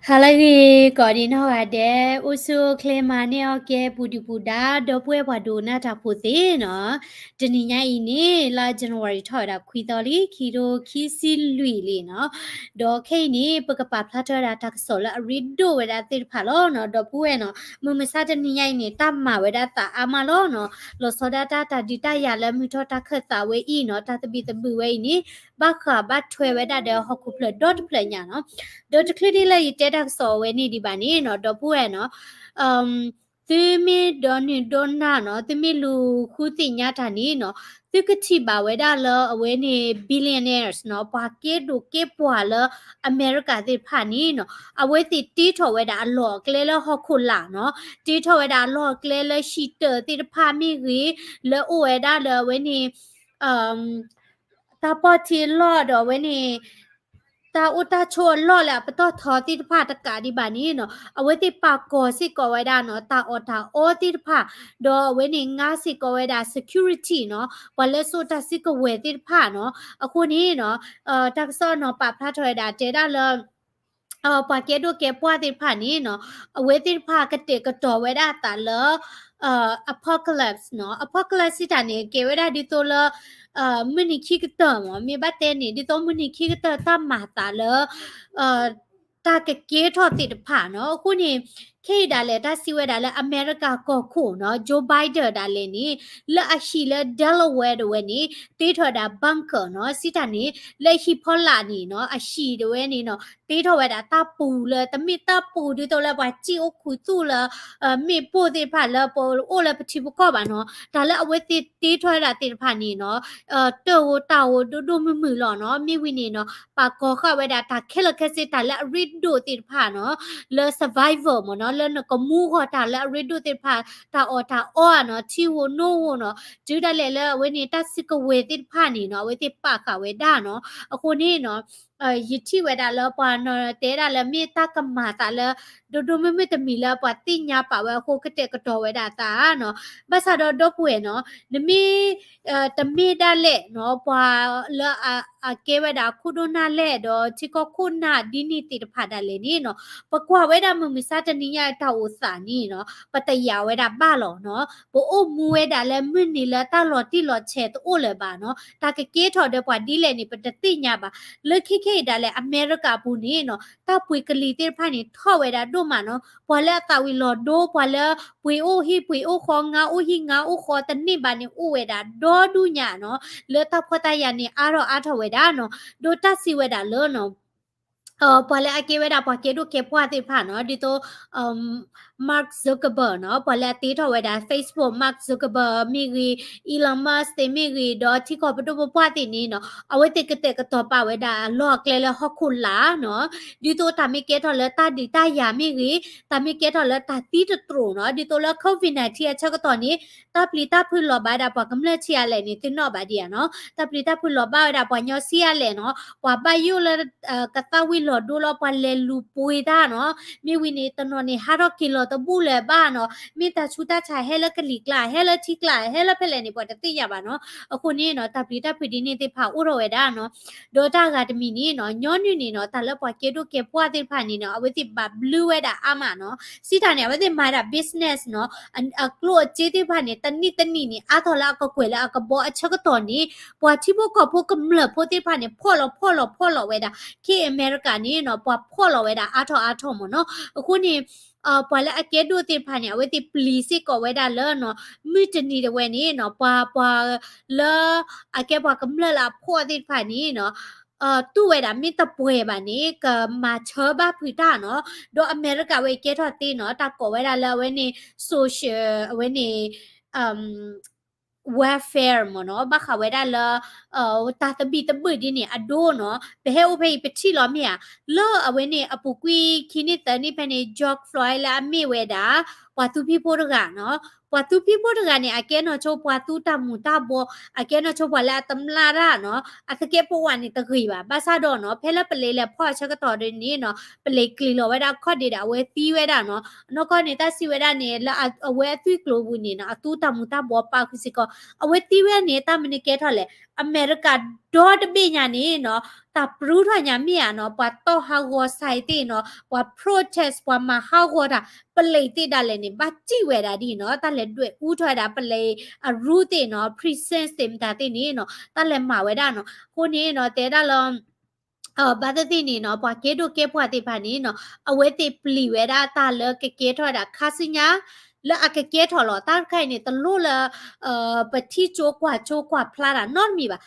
ဟါလၢအဂ့ၤ ကိးဒံနီၢ်ဂၤဒဲး, အိၣ်ဆူၣ်အိၣ်ချ့မၤန့ၢ်အီၣ်ကဲ ပူၤဒုၣ်ပူၤဒါ ဒီပုၢ်ဝဲၢ်ပှၤဒိကနၣ်တၢ်ဖိသ့ၣ်နီၤ, တနံၤညါအံၤန့ၣ် လါ January ထီၣ်ဝဲဒၣ်ခွံသီလံ ခံကထိခံဆံလွံၢ်လံနီၤ, ဒီးခဲအံၤန့ၣ် ပကပာ်ဖျါထီၣ်ဝဲဒၣ်တၢ်ကစီၣ်လၢအရ့ဒိၣ်ဝဲဒၣ်သ့ၣ်တဖၣ်လီၤနီၤ, ဒီပုၢ်ဝဲၢ်နီၤ, မုၢ်မဆါတနံၤညါအံၤန့ၣ် တၢ်မၤဝဲဒၣ်သးအါမးလီၤနီၤ, လီၤဆီဒၣ်တၢ်တၢ်ဒုးတၢ်ယၤလၢမုၢ်ထီၣ်တၢ်ခၢၣ်သးဝဲအံၤနီၤ, တၢ်သဘံၣ်သဘုၣ်ဝဲအံၤန့ၣ် ဘၣ်ဃးဘၣ်ထွဲဝဲဒၣ်ဒီးဟီၣ်ခိၣ်ဖျၢၣ်ဒီတဖျၢၣ်ညါနီၤ, ဒီးတချုးဒ်လၢယတဲတၢ်ကစီၣ်အဝဲန့ၣ်ဒံးဘၣ်န့ၣ်နီၤ, ဒီပုၢ်ဝဲၢ်နီၤ, သုမ့ၢ်ဒိးနုာ်ဒိးနၢ်နီၤ, သုမ့ၢ်လူၤဃုသ့ၣ်ညါတၢ်န့ၣ်နီၤ, သုကထံၣ်ဘၣ်ဝဲဒၣ်လၢအဝဲန့ၣ် billionaires နီၤ, ပှၤကဲဒိၣ်ကဲပှၢ်လၢအမဲရကၤသ့ၣ်တဖၣ်န့ၣ်နီၤ, အဝဲသ့ၣ်တ့ထီၣ်ဝဲဒၣ်အလီၢ်အကျဲလၢဟီၣ်ခိၣ်လာ်နီၤ, တ့ထီၣ်ဝဲဒၣ်အလီၢ်အကျဲလၢဟံၣ်တၢၢ်သ့ၣ်တဖၣ်မ့ၢ်ဂ့ၤ, လၢအိၣ်ဝဲဒၣ်လၢအဝဲန့ၣ် တၢ်ပီၢ်ထံအလီၢ်ဒီးအဝဲန့ၣ် တၢ်အိၣ်တၢ်ဆိးအလီၢ်လၢအပတီၢ်ထီသ့ၣ်တဖၣ်တကးဒံးဘၣ်န့ၣ်နီၤ, အဝဲသ့ၣ်ပာ်ကီၤစ့ၢ်ကီးဝဲဒၣ်နီၤ, တၢ်အီၣ်တၢ်အီသ့ၣ်တဖၣ်, ဒီးအဝဲန့ၣ်ငါစ့ၢ်ကီးဝဲဒၣ် security နီၤ, ပှၤလၢစိာ်တၢ်စုကဝဲၤသ့ၣ်တဖၣ်နီၤ, အဃိန့ၣ်နီၤ, တၢ်ကစီၣ်နီၤပာ်ဖျါထီၣ်ဝဲဒၣ်တဲဒၣ်လၢ ပှၤကဲဒိၣ်ကဲပှၢ်သ့ၣ်တဖၣ်န့ၣ်နီၤ, အဝဲသ့ၣ်တဖၣ်ကတဲာ်ကတီၤဝဲဒၣ်အသးလၢ apocalypse နီၤ, apocalypse စံးတၢ်န့ၣ် ကဲဝဲဒၣ်ဒ်သိးလၢ မုၢ်နံၤခံကတၢၢ်မ့ၢ် မ့ၢ်ဘၣ်တဲန့ၣ် ဒ်သိးမုၢ်နံၤခံကတၢၢ်တၢ်မၤသးလၢ တၢ်ကကဲထီၣ်သ့ၣ်တဖၣ်နီၤ, အဃိန့ၣ် ခဲအံၤဒၣ်လဲာ်တၢ်စံးဝဲဒၣ်လၢအမဲရကၤကီၢ်ခိၣ်နီၤ, Joe Biden ဒၣ်လဲာ်န့ၣ် လၢအဟံၣ်လၢ Delaware တဝဲန့ၣ် တ့ထီၣ်ဝဲဒၣ် bunker နီၤ, စံးတၢ်န့ၣ် လၢဟံၣ်ဖီလာ်န့ၣ်နီၤ, အဟံၣ်တဝဲန့ၣ်နီၤ, တ့ထီၣ်ဝဲဒၣ်တၢ်ပူၤလၢ တမ့ၢ်တၢ်ပူၤဒ်သိးလၢပှၤစံၣ်အိၣ်ခူသူၣ်လၢ မ့ၣ်ပိၢ်သ့ၣ်တဖၣ်လၢပအိၣ်လၢပထံပကီၢ်ဘၣ်နီၤ, တၢ်လၢအဝဲသ့ၣ်တ့ထီၣ်ဝဲဒၣ်သ့ၣ်တဖၣ်န့ၣ်နီၤ, တၢ်ဧိၤတၢ်ဧိၤဒိၣ်ဒိၣ်မုၢ်မုၢ်လီၤနီၤ, မ့ၢ်ဝံၤန့ၣ်နီၤ, ပာ်ကီၤဃာ်ဝဲဒၣ်တၢ်ခဲလၢာ်ခဲဆ့ တၢ်လၢအရ့ဒိၣ်သ့ၣ်တဖၣ်နီၤ, လၢ survival မ့ၢ်နီၤ, လၢနကမူဂီၤတၢ်လၢအရ့ဒိၣ်သ့ၣ်တဖၣ်, တၢ်အီၣ်တၢ်အီဧါနီၤ, ထံဧိၤနိဧိၤနီၤ, တုၤဒၣ်လဲာ်လၢအဝဲန့ၣ် တၢ်စုကဝဲၤသ့ၣ်တဖၣ်န့ၣ်နီၤ, အဝဲသ့ၣ်ပာ်ဃာ်ဝဲဒၣ်နီၤ, အဃိန့ၣ်နီၤ ယထံၣ်ဝဲဒၣ်လၢပှၤနီၤတဲဒၣ်လၢမ့ၢ်တၢ်ကမၤသးလၢ ဒိၣ်ဒိၣ်မုၢ်မုၢ်တမံၤလၢပှၤသ့ၣ်ညါပာ်ဝဲအဃိကတဲာ်ကတီၤဝဲဒၣ်အသးနီၤ, ဘၣ်ဆၣ်ဒီးဒီပုၢ်ဝဲၢ်နီၤ, နမ့ၢ် တမ့ၢ်ဒၣ်လဲာ်နီၤ, ပှၤလၢအကဲဝဲဒၣ်ခိၣ်ဒိၣ်နၢ်လဲၢ်ဒီးထံကီၢ်ခိၣ်နၢ်ဒ်န့ၣ်သ့ၣ်တဖၣ်ဒၣ်လဲာ်န့ၣ်နီၤ, ပကွၢ်ဝဲဒၣ်မုၢ်မဆါတနံၤညါတၢ်အိၣ်သးန့ၣ်နီၤ, ပတယာ်ဝဲဒၣ်ဘၣ်လီၤနီၤ, ပအိၣ်မူဝဲဒၣ်လၢမုၢ်နံၤလၢတၢ်လီၤတံၢ်လီၤဆဲးတအိၣ်လၢၤဘၣ်နီၤ, တၢ်ကကဲထီၣ်ဒီးပှၤဒ်လဲၣ်န့ၣ် ပတသ့ၣ်ညါဘၣ်, လၢခဲခဲအံၤဒၣ်လဲာ် အမဲရကၤအပူၤန့ၣ်နီၤ, တၢ်ပှ့ၤကလံၤသ့ၣ်တဖၣ်န့ၣ် ထီၣ်ဝဲဒၣ်ဒိၣ်မးနီၤ, ပှၤလၢအသးဝံၤလီၤဒိ ပှၤလၢပှ့ၤအိၣ်ဟံၣ်ပှ့ၤအိၣ်ဃီ ငါအိၣ်ဟံၣ်ငါအိၣ်ဃီတန့ၢ်ဘၣ်န့ၣ် အိၣ်ဝဲဒၣ်ဒီဒူၣ်ညါနီၤ, လၢတၢ်ဖှီၣ်တၢ်ယာ်န့ၣ် အါထီၣ်အါထီၣ်ဝဲဒၣ်နီၤ, ဒီးတၢ်စံးဝဲဒၣ်လၢနီၤ ပှၤလၢအကဲဝဲဒၣ်ပှၤကဲဒိၣ်ကဲပှၢ်သ့ၣ်တဖၣ်နီၤ, ဒ်သိး Mark Zuckerberg နီၤ, ပှၤလၢအတ့ထီၣ်ဝဲဒၣ် Facebook, Mark Zuckerberg မ့ၢ်ဂ့ၤ, Elon Musk သ့ၣ်မ့ၢ်ဂ့ၤ, ဒီးထံကီၢ်ပဒိၣ်ပပှၢ်သ့ၣ်န့ၣ်နီၤ, အဝဲသ့ၣ်ကတဲာ်ကတီၤပာ်ဝဲဒၣ်အလီၢ်အကျဲလၢဟီၣ်ခိၣ်လာ်နီၤ, ဒ်သိးတၢ်မ့ၢ်ကဲထီၣ်လၢတၢ်ဒုးတၢ်ယၤမ့ၢ်ဂ့ၤ, တၢ်မ့ၢ်ကဲထီၣ်လၢတၢ်သံတတြိာ်နီၤ, ဒ်သိးလၢ COVID nineteen အဆၢကတီၢ်န့ၣ် တၢ်ပျံၤတၢ်ဖုးလီၤဘၣ်ဝဲဒၣ်ပှၤကမျၢၢ်ဆံးအါလဲၣ်န့ၣ် သုနီၣ်ဘၣ်ဒံးဧါနီၤ, တၢ်ပျံၤတၢ်ဖုးလီၤဘၣ်ဝဲဒၣ်ပှၤညီဆံးအါလဲၣ်နီၤ, ပှၤဘၣ်ယိၣ်လၢ ကသၣ်ဝံၤလီၤဒိလီၤ ပှၤလဲၤလူၤပှ့ၤတၢ်နီၤ, မ့ၢ်ဝံၤန့ၣ် တနီၤန့ၣ် ဟးထီၣ်က့ၤလီၤတဘူၣ်လၢၤဘၣ်နီၤ, မ့ၢ်တၢ်ဆူးတၢ်ဆါဟဲလၢကလံၤကျါ ဟဲလၢထံကျါ ဟဲလၢဖဲလဲၣ်န့ၣ် ပှၤတသ့ၣ်ညါဘၣ်နီၤ, အဃိန့ၣ်နီၤ တၢ်ပျံၤတၢ်ဖုးဒ်န့ၣ်သ့ၣ်တဖၣ်အိၣ်ထီၣ်ဝဲဒၣ်နီၤ, ဒီးတၢ်ဂၤတမံၤန့ၣ်နီၤ ညီနုၢ်န့ၣ်နီၤ တၢ်လၢပှၤကဲဒိၣ်ကဲပှၢ်သ့ၣ်တဖၣ်န့ၣ်နီၤ အဝဲသ့ၣ်ဘၣ်ဘျုးဝဲဒၣ်အါမးနီၤ, စံးတၢ်န့ၣ် အဝဲသ့ၣ်မၤဒၣ် business နီၤ, အကျိၣ်အစ့သ့ၣ်တဖၣ်န့ၣ် တနံၣ်တနံၣ်န့ၣ် အါထီၣ်လၢအကကွဲၢ်လၢအကဘီအဆၢကတီၢ်န့ၣ် ပှၤထံဖိကီၢ်ဖိကမျၢၢ်ဖိသ့ၣ်တဖၣ်န့ၣ် ဖှီၣ်လီၤဖှီၣ်လီၤဖှီၣ်လီၤဝဲဒၣ်, ခဲအံၤအမဲရကၤန့ၣ်နီၤ ပှၤဖှီၣ်လီၤဝဲဒၣ်အါထီၣ်အါထီၣ်မ့ၢ်နီၤ, အဃိန့ၣ် ပှၤလၢအကဲဒိၣ်သ့ၣ်တဖၣ်န့ၣ် အဝဲသ့ၣ်ပျံၤစ့ၢ်ကီးဝဲဒၣ်လၢနီၤ မုၢ်တနံၤတဝဲန့ၣ်နီၤ ပှၤ ပှၤလၢ အကဲပှၤကမျၢၢ်လၢအဖှီၣ်သ့ၣ်တဖၣ်န့ၣ်နီၤ တူၢ်ဝဲဒၣ်မ့ၢ်တပှဲၤဘၣ်န့ၣ် ကမၤဆၢဘၣ်ဖုးတၢ်နီၤ, ဒီးအမဲရကၤဝဲကဲထီၣ်သ့နီၤ တၢ်ကိးဝဲဒၣ်လၢအဝဲန့ၣ် social အဝဲန့ၣ် welfare မ့ၢ်နီၤ ဘၣ်ဃးဝဲဒၣ်လၢ တၢ်သဘံၣ်သဘုၣ်ဒ်န့ၣ်အဒိနီၤ, ပဟဲအိၣ်ဖဲအံၤပထံၣ်လီၤမ့ၢ်ဧါ, လၢအဝဲန့ၣ်အပူၤကွံာ်ခံနံၣ်သၢနံၣ်ဖဲန့ၣ် George Floyd လၢအမ့ၢ်ဝဲဒၣ် ပှၤသူဖံးဖိတဂၤနီၤ, ပှၤသူဖံးဖိတဂၤန့ၣ် အကဲနီၢ်ဆိပှၤသူတၢ်မူၤတၢ်ဘှီး, အကဲနီၢ်ဆိပှၤလၢအတမျၢ်တၢ်နီၤ, အသကဲးပဝးန့ၣ်တဂ့ၤဘၣ်, ဘၣ်ဆၣ်ဒီးနီၤ ဖဲလၢပလဲၤလဲၤဖီၣ်အဆၢကတီၢ်ဒ်န့ၣ်နီၤ ပလဲၤကျံၤလီၤဝဲဒၣ်ခီၣ်ဒ့ဒီးအဝဲသံဝဲဒၣ်နီၤ, နီၢ်ကီၢ်န့ၣ် တၢ်စံးဝဲဒၣ်န့ၣ် လၢအဝဲအသွံၣ်ကျိၤပူၤန့ၣ်နီၤ အသူတၢ်မူၤတၢ်ဘှီးပာ်ဃုာ်စ့ၢ်ကီး, အဝဲသံဝဲဒၣ်န့ၣ် တၢ်မနုၤကဲထီၣ်လဲၣ်, အမဲရကၤဒီတဘ့ၣ်ညါန့ၣ်နီၤ တၢ်ပြူထီၣ်ညါမ့ၢ်ဧါနီၤ ပှၤတီၢ်ဟးဂီၤစဲးသ့ၣ်နီၤ ပှၤ protest ပှၤမၤဟးဂီၤတၢ် ပလံးသ့ၣ်ဒၣ်လဲာ်န့ၣ် ဘၣ်စံၣ်ဝဲဒၣ်ဒ်နီၤ တၢ်လဲၤဒွဲၣ်အူထီၣ်ဝဲဒၣ်ပလံးအရူသ့ၣ်နီၤ precinct သ့ၣ်မတၤသ့ၣ်န့ၣ်နီၤ တၢ်လဲၤမၤဝဲဒၣ်နီၤ အဃိန့ၣ်နီၤ တဲဒၣ်လၢ ဘၣ်သ့ၣ်သ့ၣ်န့ၣ်နီၤ ပှၤကဲဒိၣ်ကဲပှၢ်သ့ၣ်တဖၣ်န့ၣ်နီၤ အဝဲသ့ၣ်ပျံၤဝဲဒၣ်တၢ်လၢကကဲထီၣ်ဝဲဒၣ်ခါဆူညါ လၢအကကဲထီၣ်လီၤ တၢ်တခါအံၤန့ၣ် တလိၣ်လၢ ပထံၣ်ကၠိကွၢ်ကၠိကွၢ်ဖျါတၢ်နီတမံၤဘၣ်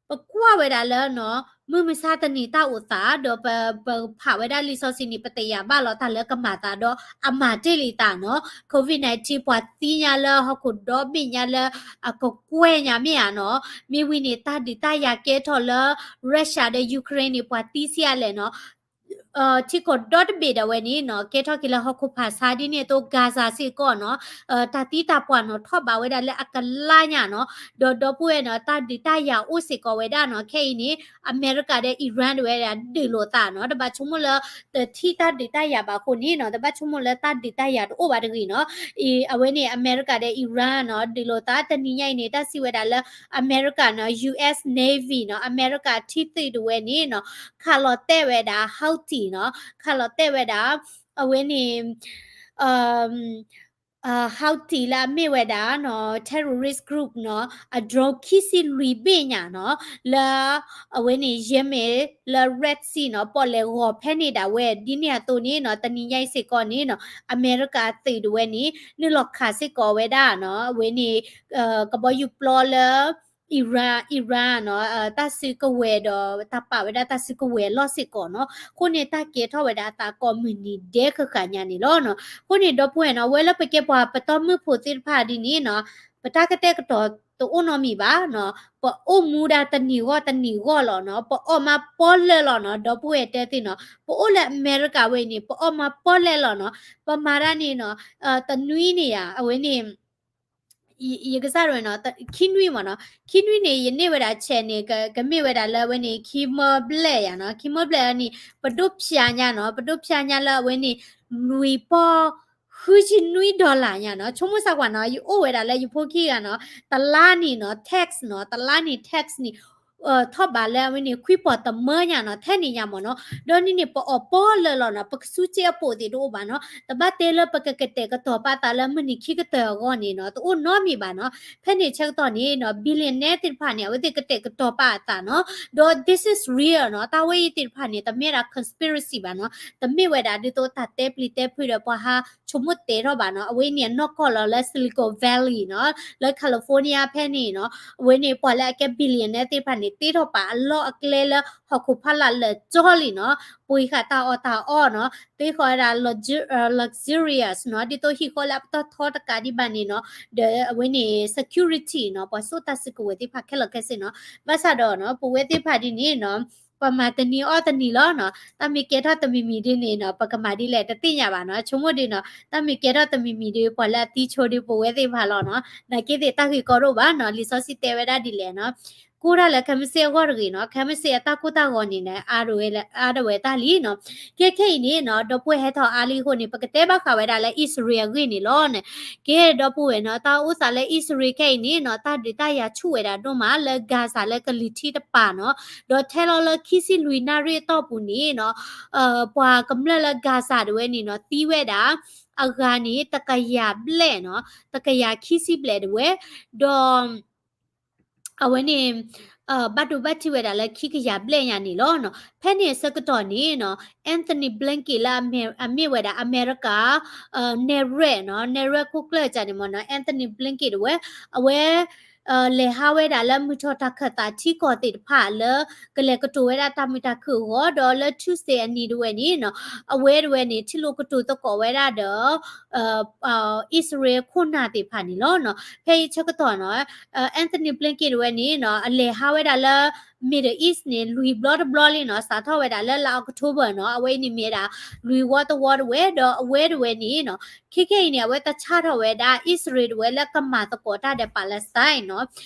ပကွၢ်ဝဲဒၣ်လၢနီၤ မုၢ်မဆါတနံၤတၢ်အိၣ်သး ဒီးပ ပဖးဝဲဒၣ်လံာ်စီဆှံန့ၣ် ပတယာ်ဘၣ်လီၤတၢ်လၢကမၤသးဒီးအမၤတ့ၢ်လံသးနီၤ COVID nineteen ပှၤသံညါလၢဟီၣ်ခိၣ်ဒီဘ့ၣ်ညါလၢ အကကွဲၢ်ညါမ့ၢ်ဧါနီၤ မ့ၢ်ဝံၤန့ၣ် တၢ်ဒုးတၢ်ယၤကဲထီၣ်လၢ Russia ဒီး Ukraine န့ၣ် ပှၤသံဆံးအါလဲၣ်နီၤ ထံကီၢ်ဒီတဘ့ၣ်ဒၣ်ဝဲန့ၣ်နီၤ ကဲထီၣ်က့ၤလၢဟီၣ်ခိၣ်ဖးဆါဒ်န့ၣ်အသိး Gaza စ့ၢ်ကီးနီၤ တၢ်သံတၢ်ပှၢ်နီၤ ထီၣ်ဘးဝဲဒၣ်လၢအကလါညါနီၤ ဒီးဒီပုၢ်ဝဲၢ်နီၤ တၢ်ဒုးတၢ်ယၤအိၣ်စ့ၢ်ကီးဝဲဒၣ်နီၤ ခဲအံၤန့ၣ် အမဲရကၤဒီး Iran တဝဲဒၣ်ဒုးလိာ်သးနီၤ တဘၣ်ဆိကမိၣ်လၢ တထံၣ်တၢ်ဒုးတၢ်ယၤဘၣ်အဃိန့ၣ်နီၤ တဘၣ်ဆိကမိၣ်လၢတၢ်ဒုးတၢ်ယၤတအိၣ်ဘၣ်တဂ့ၤနီၤ အံၤ အဝဲန့ၣ် အမဲရကၤဒီး Iran နီၤ ဒုးလိာ်သးတနံၤညါအံၤန့ၣ် တၢ်စံးဝဲဒၣ်လၢ အမဲရကၤနီၤ US Navy နီၤ အမဲရကၤထံသုးတဝဲန့ၣ်နီၤ ခးလီၤတဲာ်ဝဲဒၣ် Houthi နီၤ ခးလီၤတဲာ်ဝဲဒၣ် အဝဲန့ၣ် Houthi လၢအမ့ၢ်ဝဲဒၣ်နီၤ terrorist group နီၤ အ drone ခံဆံလွံၢ်ဘ့ၣ်ညါနီၤ လၢ အဝဲန့ၣ် Yemen လၢ Red Sea နီၤ ပီၣ်လဲၣ်ဂီၤဖဲန့ၣ်ဒၣ်ဝဲ ဒ်န့ၣ်အသိးန့ၣ်နီၤ တနံၤညါအံၤစ့ၢ်ကီးန့ၣ်နီၤ အမဲရကၤသုးတဝဲန့ၣ် နုာ်လီၤခးစ့ၢ်ကီးဝဲဒၣ်နီၤ အဝဲန့ၣ် ကဘီယူၤပျီလၢ Iran Iran နီၤ တၢ်စုကဝဲၤဒီး တၢ်ပာ်ဝဲဒၣ်တၢ်စုကဝဲၤအလီၢ်စ့ၢ်ကီးနီၤ အဃိန့ၣ် တၢ်ကဲထီၣ်ဝဲဒၣ်အသးကိးမုၢ်နံၤဒဲးဃၣ်ဃၣ်ညါန့ၣ်လီၤနီၤ အဃိန့ၣ် ဒီပုၢ်ဝဲၢ်နီၤ အဝဲလၢပကဲပှၤပတီၢ်မုၢ်ဖိသ့ၣ်တဖၣ်ဒ်န့ၣ်နီၤ ပတၢ်ကတဲာ်ကတီၤတအိၣ်နီတမံၤဘၣ်နီၤ ပအိၣ်မူဒၣ်တနံၤဂီၢ်တနံၤဂီၢ်လီၤနီၤ ပအီၣ်မးပီၣ်လဲၣ်လီၤနီၤ ဒီပုၢ်ဝဲၢ်တဲသ့ၣ်နီၤ ပအိၣ်လၢအမဲရကၤဝဲအံၤန့ၣ် ပအီၣ်မးပီၣ်လဲၣ်လီၤနီၤ ပမၤတၢ်န့ၣ်နီၤ တနွံန့ၣ်ယါ အဝဲန့ၣ် ယကစၢ်ဒၣ်ဝဲနီၤ ခံနွံမ့ၢ်နီၤ ခံနွံန့ၣ် ယန့ၢ်ဝဲဒၣ်ဆဲးန့ၣ် ကမ့ၢ်ဝဲဒၣ်လၢအဝဲန့ၣ် ခံမၢဘျဲၣ်ယါနီၤ ခံမၢဘျဲၣ်အန့ၣ် ပဒိၣ်ဖၠါညါနီၤ ပဒိၣ်ဖၠါညါလၢအဝဲန့ၣ် လွံၢ်ပီၢ် ဃုဆံနွံ dollar ညါနီၤ ဆိကမိၣ်စၢ်ကွၢ်နီၤ ယအိၣ်ဝဲဒၣ်လၢယဖိခံဂၤနီၤ တလါန့ၣ်နီၤ tax နီၤ တလါန့ၣ် tax န့ၣ် ထီၣ်ဘးလၢအဝဲန့ၣ် ခွံပီၢ်တမၢညါနီၤ ထဲန့ၣ်ညါမ့ၢ်နီၤ ဒီးန့ၣ်န့ၣ် ပအီၣ်ပီၣ်လဲၣ်လီၤနီၤ ပကဆူးစ့အပိာ်သ့ၣ်တအိၣ်ဘၣ်နီၤ တဘၣ်တဲလၢပကကတဲာ်ကတီၤပာ်သးလၢမုၢ်နံၤခံကတၢၢ်အဂီၢ်န့ၣ်နီၤ တအိၣ်နီတမံၤဘၣ်နီၤ ဖဲန့ၣ်ဆၢကတီၢ်န့ၣ်နီၤ billionaire သ့ၣ်တဖၣ်န့ၣ် အဝဲသ့ၣ်ကတဲာ်ကတီၤပာ်အသးနီၤ ဒီး this is real နီၤ တၢ်ဝဲအံၤသ့ၣ်တဖၣ်န့ၣ် တမ့ၢ်ဒၣ် conspiracy ဘၣ်နီၤ တမ့ၢ်ဝဲဒၣ်ဒ်သိးတၢ်တဲပျံၤတဲဖုးဒီးပှၤဟးဆိကမိၣ်တဲာ်ထီၣ်ဘၣ်နီၤ အဝဲန့ၣ်အနီၢ်ကီၢ်လီၤလၢ Silicon Valley နီၤ လၢ California ဖဲန့ၣ်နီၤ အဝဲန့ၣ်ပှၤလၢအကဲ billionaire သ့ၣ်တဖၣ်န့ၣ် တ့ထီၣ်ပာ်အလီၢ်အကျဲလၢဟီၣ်ခိၣ်ဖီလာ်လၢာ်ကၠီလံနီၤ ပှ့ၤဃာ်တၢ်အီၣ်တၢ်အီနီၤ တ့ဃီၤဝဲဒၣ် luxu- အ luxurious နီၤ ဒ်သိးဟံၣ်ဃီလၢအပတီၢ်ထီတကးဒံးဘၣ်န့ၣ်နီၤ ဒီးအဝဲန့ၣ် security နီၤ ပှၤစိာ်တၢ်စုကဝဲၤသ့ၣ်တဖၣ်ခဲလၢာ်ခဲဆ့နီၤ ဘၣ်ဆၣ်ဒီးနီၤ ပဝဲသ့ၣ်တဖၣ်ဒ်န့ၣ်နီၤ ပမၤတနံၤအီၣ်တနံၤလီၤနီၤ တၢ်မ့ၢ်ကဲထီၣ်တမံၤမံၤဒ်န့ၣ်နီၤ ပကမၤဒ်လဲၣ်တသ့ၣ်ညါဘၣ်နီၤ ဆိကမိၣ်ဒ်နီၤ တၢ်မ့ၢ်ကဲထီၣ်တမံၤမံၤဒီး ပှၤလၢအသံဆိဒ်ပဝဲသ့ၣ်တဖၣ်လီၤနီၤ နာ်က့သ့ၣ်တၢ်ဂ့ၢ်ကီဒိၣ်ဘၣ်နီၤ လံာ်စီဆှံတဲဝဲဒၣ်ဒ်လဲၣ်နီၤ ကိၢ်တၢ်လၢခဲမုၢ်ဆ့ၣ်အဂီၢ်တဂ့ၤနီၤ ခဲမုၢ်ဆ့ၣ်အတၢ်ကိၢ်တၢ်ဂီၤန့ၣ် အါဒၣ်ဝဲတၢ်လံနီၤ ကဲခဲအံၤန့ၣ်နီၤ ဒီပုၢ်ဝဲၢ်ဟဲထီၣ်အါလံအဃိန့ၣ် ပကတဲဘၣ်ဃးဝဲဒၣ်လၢအံၣ်စရ့လးအဂ့ၢ်န့ၣ်လီၤန့ၣ် ကဲဒီပုၢ်ဝဲၢ်နီၤ တၢ်အိၣ်သးလၢအံၣ်စရ့လးခဲအံၤန့ၣ်နီၤ တၢ်ဒုးတၢ်ယၤဆူၣ်ဝဲဒၣ်ဒိၣ်မးလၢ Gaza လၢကလံၤထံးတပၤနီၤ ဒီးထဲလီၤလၢခံဆံလွံၢ်နၣ်ရံၣ်အတီၢ်ပူၤန့ၣ်နီၤ ပှၤကမျၢၢ်လၢ Gaza တဝဲန့ၣ်နီၤ သံဝဲဒၣ် အဂၤန့ၣ် တကယၤဘျဲၣ်နီၤ တကယၤခံဆံဘျဲၣ်တဝဲ ဒီး အဝဲန့ၣ် ဘၣ်ဒိဘၣ်ထံးဝဲဒၣ်လၢခံကယၤဘျဲၣ်ညါန့ၣ်လီၤနီၤ ဖဲန့ၣ်အဆၢကတီၢ်န့ၣ်နီၤ Antony Blinken လၢအမ့ၢ်ဝဲဒၣ်အမဲရကၤ နဲၣ်ရွဲၣ်နီၤ နဲၣ်ရွဲၣ် ခိၣ်ကျၢၢ်ကန့ၣ်မ့ၢ်နီၤ Antony Blinken တဝဲ အဝဲ လဲၤဟးဝဲဒၣ်လၢမုၢ်ထီၣ်တၢ်ခၢၣ်သးထံကီၢ်သ့ၣ်တဖၣ်လၢ ကလဲၤကတိၤဝဲဒၣ်တၢ်မုာ်တၢ်ခုၣ်အဂီၢ် ဒီးလၢ Tuesday အနံၤတဝဲန့ၣ်နီၤ အဝဲတဝဲန့ၣ် ထံၣ်လိာ်ကတိၤသကိးဝဲဒၣ်ဒီး အံၣ်စရ့လးခိၣ်နၢ်သ့ၣ်တဖၣ်န့ၣ်လီၤနီၤ ဖဲအံၤဆၢကတီၢ်နီၤ Antony Blinken တဝဲန့ၣ်နီၤ အလဲၤဟးဝဲဒၣ်လၢ Middle East န့ၣ် လွံၢ်ဘျီတဘျီလံနီၤ, စးထီၣ်ဝဲဒၣ်လၢလါအီးကထိဘၢၣ်နီၤ, အဝဲအံၤန့ၣ်မ့ၢ်ဒၣ် လွံၢ်ဝီတဝီတဝဲၢ်, ဒီးအဝဲတဝဲန့ၣ်နီၤ, ခဲခဲအံၤန့ၣ် အဝဲသဆၣ်ထီၣ်ဝဲဒၣ်အံၣ်စရ့လးတဝဲလၢကမၤသကိးတၢ်ဒီး Palestine နီၤ,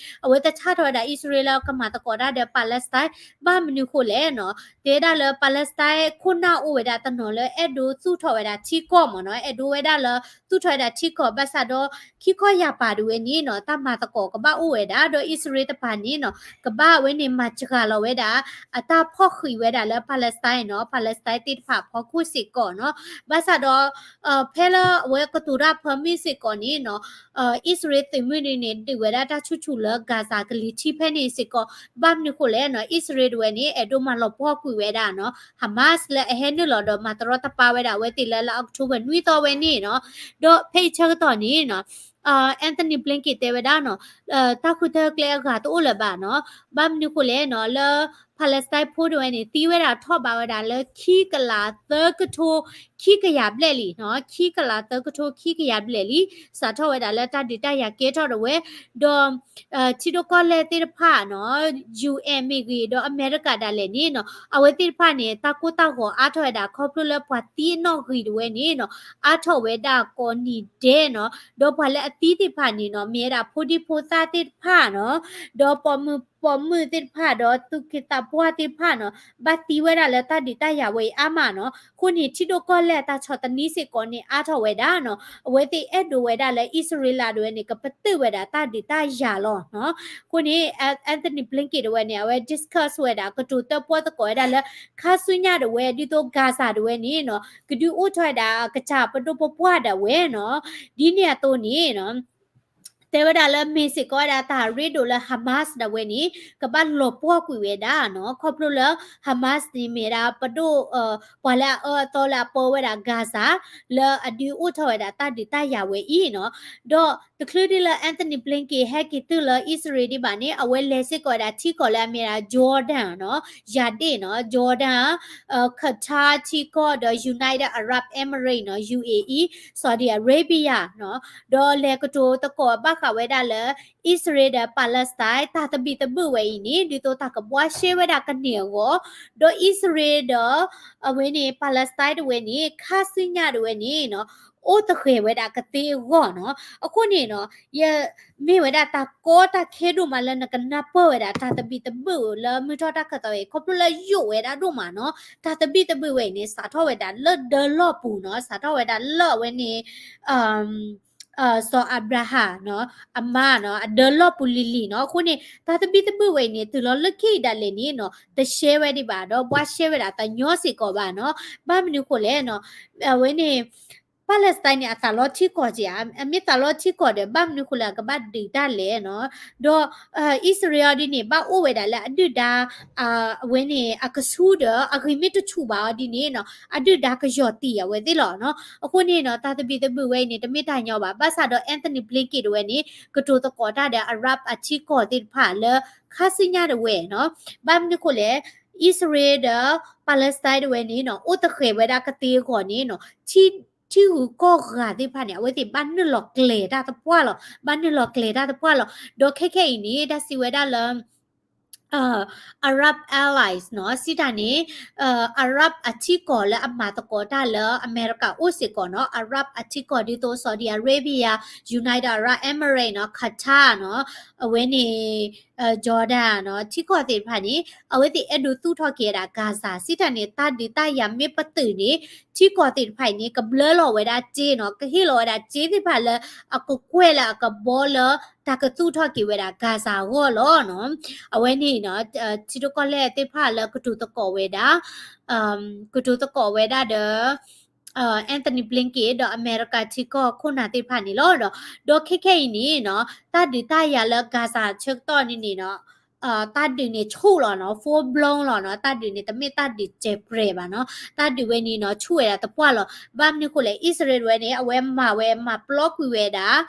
အဝဲသဆၣ်ထီၣ်ဝဲဒၣ်အံၣ်စရ့လးလၢကမၤသကိးတၢ်ဒီး Palestine, ဘၣ်မနုၤဃိလဲၣ်နီၤ, တဲဒၣ်လၢ Palestine ခိၣ်နၢ်အိၣ်ဝဲဒၣ်တနီၤလၢအဲၣ်ဒိးသူၣ်ထီၣ်ဝဲဒၣ်ထံကီၢ်မ့ၢ်နီၤ, အဲၣ်ဒိးဝဲဒၣ်လၢသူၣ်ထီၣ်ဝဲဒၣ်ထံကီၢ်, ဘၣ်ဆၣ်ဒီး ခံခီယၢ်ပၤတဝဲန့ၣ်နီၤ, တၢ်မၤသကိးကဘၣ်အိၣ်ဝဲဒၣ်, ဒီးအံၣ်စရ့လးတပၤန့ၣ်နီၤ, ကဘၣ်အဝဲန့ၣ်မၤစှၤလီၤဝဲဒၣ် အတၢ်ဖီၣ်ဃံးဝဲဒၣ်လၢ Palestine နီၤ, Palestine သ့ၣ်တဖၣ်အဖီခိၣ်စ့ၢ်ကီးနီၤ, ဘၣ်ဆၣ်ဒီး ဖဲလၢအဝဲကတိၤတၢ် permit စ့ၢ်ကီးန့ၣ်နီၤ, အံၣ်စရ့လးသုးမုၢ်ဒ်န့ၣ် ဒုးဝဲဒၣ်တၢ်ဆူၣ်ဆူၣ်လၢ Gaza ကလံၤထံးဖဲန့ၣ်စ့ၢ်ကီး, ဘၣ်မနုၤဃိလဲၣ်နီၤ, အံၣ်စရ့လးတဝဲန့ၣ် အဲၣ်ဒိးမၤလီၤပှီၢ်ကွံာ်ဝဲဒၣ်နီၤ, Hamas လၢအဟဲနုာ်လီၤဒီးမၤတရီတပါဝဲဒၣ်အဝဲသ့ၣ်လၢလါအီးကထိဘၢၣ်နွံသီဝဲန့ၣ်နီၤ, ဒီးဖဲအံၤဆၢကတီၢ်န့ၣ်နီၤ Antony Blinken တဲဝဲဒၣ်နီၤ, တၢ်ဃုထၢကျဲအဂၤတအိၣ်လၢၤဘၣ်နီၤ, ဘၣ်မနုၤဃိလဲၣ်နီၤ, လၢ Palestine ဖိတဝဲန့ၣ် သံဝဲဒၣ်ထီၣ်ဘးဝဲဒၣ်လၢခံကလးသၢကထိခံကယၤဘျဲၣ်လံနီၤ, ခံကလးသၢကထိခံကယၤဘျဲၣ်လံ, စးထီၣ်ဝဲဒၣ်လၢတၢ်ဒုးတၢ်ယၤကဲထီၣ်တဝဲ, ဒီး ထံဒိၣ်ကီၢ်လဲၢ်သ့ၣ်တဖၣ်နီၤ, ယူၣ်အဲၣ်မ့ၢ်ဂ့ၤ ဒီးအမဲရကၤဒၣ်လဲာ်န့ၣ်နီၤ, အဝဲသ့ၣ်တဖၣ်န့ၣ် တၢ်ကိၢ်တၢ်ဂီၤအါထီၣ်ဝဲဒၣ် ခီဖျိလၢပှၤသံအနီၣ်ဂံၢ်တဝဲန့ၣ်နီၤ, အါထီၣ်ဝဲဒၣ်ကိးနံၤဒဲးနီၤ, ဒီးပှၤလၢအသံသ့ၣ်တဖၣ်န့ၣ်နီၤ, မ့ၢ်ဝဲဒၣ်ဖိဒံဖိသၣ်သ့ၣ်တဖၣ်နီၤ, ဒီးပိာ်မုၣ်ပိာ်မုၣ်သ့ၣ်တဖၣ် ဒီးသူၣ်က့သးပှၢ်သ့ၣ်တဖၣ်နီၤ, ဘၣ်သံဝဲဒၣ်လၢတၢ်ဒုးတၢ်ယၤဝဲအံၤအါမးနီၤ, အဃိန့ၣ် ထံဒိၣ်ကီၢ်လဲၢ်တၢ်ဆီၣ်သနံးစ့ၢ်ကီးန့ၣ် အါထီၣ်ဝဲဒၣ်နီၤ, အဝဲသ့ၣ်အဲၣ်ဒိးဝဲဒၣ်လၢအံၣ်စရ့လးတဝဲန့ၣ် ကပတုာ်ဝဲဒၣ်တၢ်ဒုးတၢ်ယၤလီၤနီၤ, အဃိန့ၣ် Antony Blinken တဝဲန့ၣ် အဝဲ discuss ဝဲဒၣ် ကတိၤတၢၣ်ပီၣ်သကိးဝဲဒၣ်လၢ ခါဆူညါတဝဲ ဒ်သိး Gaza တဝဲန့ၣ်နီၤ, ကဒုးအိၣ်ထီၣ်ဝဲဒၣ်ကစၢ်ပဒိၣ်ပပှၢ်ဒၣ်ဝဲနီၤ, ဒ်န့ၣ်အသိးန့ၣ်နီၤ တဲဝဲဒၣ်လၢမ့ၢ်စ့ၢ်ကီးဝဲဒၣ်တၢ်ရ့ဒိၣ်လၢ Hamas ဒၣ်ဝဲန့ၣ် ကဘၣ်လီၤပှီၢ်ကွံာ်ဝဲဒၣ်နီၤ, ခီဖျိလၢ Hamas န့ၣ်မ့ၢ်ဒၣ်ပဒိၣ် ပှၤလၢအအၢအသီလၢအပၢဝဲဒၣ် Gaza လၢအဒုးအိၣ်ထီၣ်ဝဲဒၣ်တၢ်ဒုးတၢ်ယၤဝဲအံၤနီၤ, ဒီးတချုးဒ်လၢ Antony Blinken ဟဲက့ၤတုၤလၢအံၣ်စရ့လးဒံးဘၣ်န့ၣ် အဝဲလဲၤစ့ၢ်ကီးဝဲဒၣ်ထံကီၢ်လၢအမ့ၢ်ဒၣ် Jordan နီၤ, ယၤဒ့ၣ်နီၤ, Jordan, Qatar ထံကီၢ်ဒီး United Arab Emirates နီၤ, U A E, Saudi Arabia နီၤ, ဒီးလဲၤကတိၤသကိးဘၣ်ဃးဝဲဒၣ်လၢ အံၣ်စရ့လးဒီး Palestine တၢ်သဘံၣ်သဘုၣ်ဝဲအံၤန့ၣ် ဒ်သိးတၢ်ကဘှါရှဲဝဲဒၣ်ကန့ၢ်အဂီၢ်, ဒီးအံၣ်စရ့လးဒီး အဝဲန့ၣ် Palestine တဝဲန့ၣ် ခါဆူညါတဝဲန့ၣ်နီၤ အိၣ်သဃဲၤဝဲဒၣ်ကသ့အဂီၢ်နီၤ, အဃိန့ၣ်နီၤ ယ မ့ၢ်ဝဲဒၣ်တၢ်ကီတၢ်ခဲဒိၣ်မးလၢနကနၢ်ပၢၢ်ဝဲဒၣ် တၢ်သဘံၣ်သဘုၣ်လၢမုၢ်ထီၣ်တၢ်ခၢၣ်သးဝဲအံၤ ခီဖျိလၢယိာ်ဝဲဒၣ်ဒိၣ်မးနီၤ, တၢ်သဘံၣ်သဘုၣ်ဝဲအံၤန့ၣ် စးထီၣ်ဝဲဒၣ်လၢဒၢလီၢ်ပူၤနီၤ, စးထီၣ်ဝဲဒၣ်လၢအဝဲန့ၣ် စီၤအၤဘြၤဟၣ်နီၤ အမါနီၤ အဒၢလီၢ်ပူၤလံၤလံၤနီၤ, အဃိန့ၣ် တၢ်သဘံၣ်သဘုၣ်ဝဲအံၤန့ၣ် တုၤလီၤလၢခံအံၤဒၣ်လဲာ်န့ၣ်နီၤ တရှဲဝဲဒံးဘၣ် ဒီးဘှါရှဲဝဲဒၣ်တညီစ့ၢ်ကီးဘၣ်နီၤ, ဘၣ်မနုၤဃိလဲၣ်နီၤ အဝဲန့ၣ် Palestine န့ၣ် အသးလီထံကီၢ်က့ၤဧါ, အမ့ၢ်သးလီထံကီၢ်ဒီး ဘၣ်မနုၤဃိလၢအကဘၣ်ဒုးတၢ်လဲၣ်နီၤ, ဒီး အံၣ်စရ့လးဒ်န့ၣ် ဘၣ်အိၣ်ဝဲဒၣ်လၢအဒုၣ်ဒါ အဝဲန့ၣ် အကဆူဒီး အဂံၢ်မ့ၢ်တဆူၣ်ဘၣ်အီၤဒ်န့ၣ်နီၤ အဒုၣ်ဒါကယီၤတံၢ်အဝဲသ့ၣ်လီၤနီၤ, အဃိန့ၣ်နီၤ တၢ်သဘံၣ်သဘုၣ်ဝဲအံၤန့ၣ် တမ့ၢ်တၢ်ညီဘၣ်, ဘၣ်ဆၣ်ဒီး Antony Blinken တဝဲန့ၣ် ကတိၤသကိးတၢ်ဒီး Arab အထံကီၢ်သ့ၣ်တဖၣ်လၢ ခါဆူညါတဝဲနီၤ, ဘၣ်မနုၤဃိလဲၣ် အံၣ်စရ့လးဒီး Palestine တဝဲန့ၣ်နီၤ အိၣ်သဃဲၤဝဲဒၣ်ကသ့အဂီၢ်န့ၣ်နီၤ ထံ ထံဂုၤကီၢ်ဂၤသ့ၣ်တဖၣ်န့ၣ် အဝဲသ့ၣ်ဘၣ်နုာ်လီၤကျဲၤတၢ်သပှၢ်လီၤ, ဘၣ်နုာ်လီၤကျဲၤတၢ်သပှၢ်လီၤ, ဒီးခဲခဲအံၤန့ၣ် တၢ်စံးဝဲဒၣ်လၢ Arab allies နီၤ, စံးတၢ်န့ၣ် Arab အထံကီၢ်လၢအမၤသကိးတၢ်လၢအမဲရကၤအိၣ်စ့ၢ်ကီးနီၤ, Arab အထံကီၢ်ဒ်သိး Saudi Arabia, United Arab Emirates နီၤ, Qatar နီၤ, အဝဲန့ၣ် Jordan နီၤ, ထံကီၢ်သ့ၣ်တဖၣ်န့ၣ် အဝဲသ့ၣ်အဲၣ်ဒိးသူၣ်ထီၣ်က့ၤဝဲဒၣ် Gaza စံးတၢ်န့ၣ် တၢ်ဒုးတၢ်ယၤမ့ၢ်ပတုာ်န့ၣ် ထံကီၢ်သ့ၣ်တဖၣ်အံၤန့ၣ် ကဘျၢလီၤဝဲဒၣ်စ့နီၤ, ကဟ့ၣ်လီၤဝဲဒၣ်စ့သ့ၣ်တဖၣ်လၢ အကကွဲၢ်လၢအကဘီလၢ တၢ်ကသူၣ်ထီၣ်က့ၤဝဲဒၣ် Gaza အဂီၢ်လီၤနီၤ, အဝဲန့ၣ်နီၤ ထံဒိၣ်ကီၢ်လဲၢ်သ့ၣ်တဖၣ်လၢကတိၤသကိးဝဲဒၣ် ကတိၤသကိးဝဲဒၣ်ဒီး Antony Blinken ဒီးအမဲရကၤထံကီၢ်ခိၣ်နၢ်သ့ၣ်တဖၣ်န့ၣ်လီၤ. ဒီးခဲခဲအံၤန့ၣ်နီၤ တၢ်ဒုးတၢ်ယၤလၢ Gaza ဆၢကတီၢ်န့ၣ်န့ၣ်နီၤ တၢ်ဒုးန့ၣ်ဆူၣ်လီၤနီၤ, full blown လီၤနီၤ, တၢ်ဒုးန့ၣ် တမ့ၢ်တၢ်ဒုးစဲးပြဲးဘၣ်နီၤ, တၢ်ဒုးဝဲန့ၣ်နီၤ ဆူၣ်ဝဲဒၣ်သပှၢ်လီၤ. ဘၣ်မနုၤဃိလဲၣ် အံၣ်စရ့လးဝဲန့ၣ် အဝဲမၤဝဲမၤပျီကွံာ်ဝဲဒၣ်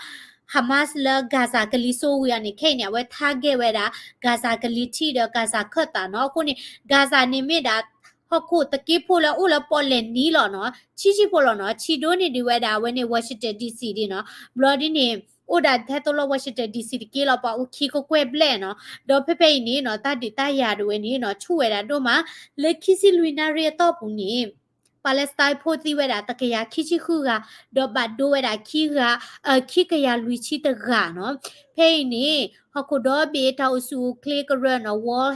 Hamas လၢ Gaza ကလံၤစိဝံၤအီၤန့ၣ် ခဲအံၤန့ၣ် အဝဲ target ဝဲဒၣ် Gaza ကလံၤထံးဒီး Gaza ခၢၣ်သးနီၤ. အဃိန့ၣ် Gaza န့ၣ်မ့ၢ်ဒၣ် ဟီၣ်ခိၣ်သက့ဖိလၢအိၣ်လၢပီၣ်လဲၣ်နံၤလီၤနီၤ, ဆံးဆံးဖိလီၤနီၤ, ဆံးဒိၣ်န့ၢ်ဒံးဝဲဒၣ် အဝဲန့ၣ် Washington D C ဒ်နီၤ, ဘျီဒ်န့ၣ် အိၣ်ဒၣ်ထဲသိးလၢ Washington D C တက့ၢ်လီၤ, ပှၤအိၣ်ခံကကွဲၢ်ဘျဲၣ်နီၤ. ဒီးဖဲဖဲအံၤန့ၣ်နီၤ တၢ်ဒုးတၢ်ယၤတဝဲန့ၣ်နီၤ ဆူၣ်ဝဲဒၣ်ဒိၣ်မး လၢခံဆံလွံၢ်နၣ်ရံၣ်အတီၢ်ပူၤန့ၣ် Palestine ဖိသံဝဲဒၣ်တကယၤခံဆံဃုဂၤ, ဒီးဘၣ်ဒိဝဲဒၣ်ခံဂၤ, အ ခံကယၤလွံၢ်ဆံတဂၤနီၤ. ဖဲအံၤန့ၣ် ဟီၣ်ခိၣ်ဒီဘ့ၣ်တၢ်အိၣ်ဆူၣ်အိၣ်ချ့ကရၢနီၤ World